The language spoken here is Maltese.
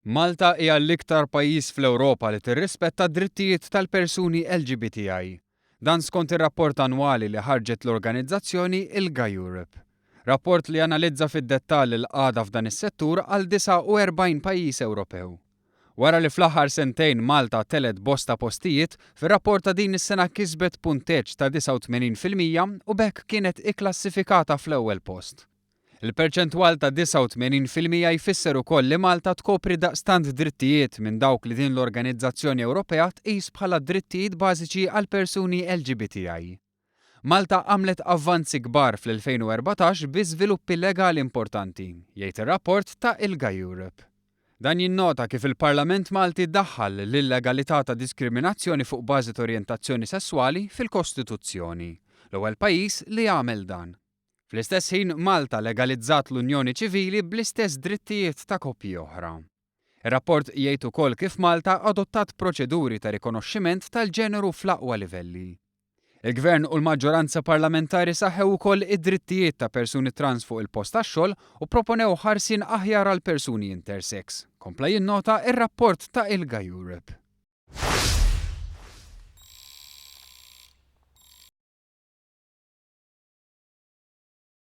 Malta hija l-iktar pajjiż fl-Ewropa li tirrispetta d-drittijiet tal-persuni LGBTI. Dan skont ir-rapport annwali li ħarġet l-organizzazzjoni ILGA Europe. Rapport li analizza fid-dettall il-qagħda f'dan is-settur għal 49 pajjiż Ewropew. Wara li fl-aħħar sentejn Malta telgħet bosta postijiet, fir-rapport ta' din is-sena kisbet punteġġ ta' 89% u b'hekk kienet ikklassifikata fl-ewwel post. Il-perċentwal ta' 89% jfisser ukoll li Malta tkopri daqstant drittijiet minn dawk li din l-organizzazzjoni Ewropea tqis bħala drittijiet bażiċi għal persuni LGBTI. Malta għamlet avvanzi kbar fl-2014 bi żviluppi legali importanti, jgħid ir-rapport ta' ILGA Europe. Dan jinnota kif il-Parlament Malti daħħal l-illegalità ta' diskriminazzjoni fuq bażi t'orjentazzjoni sesswali fil-Kostituzzjoni, l-ewwel pajjiż li għamel dan. Fl-istess ħin, Malta legalizzat l-unjoni ċivili bl-istess drittijiet ta' koppji oħra. Ir-rapport jgħid ukoll kif Malta adottat proċeduri ta' rikonoxximent tal-ġeneru fl-aqwa livelli. Il-Gvern u l-maġġoranza parlamentari saħħew ukoll id-drittijiet ta' persuni trans fuq il-post tax-xogħol u proponew ħarsien aħjar għal persuni intersex, kompla jinnota r-rapport ta' ILGA Europe.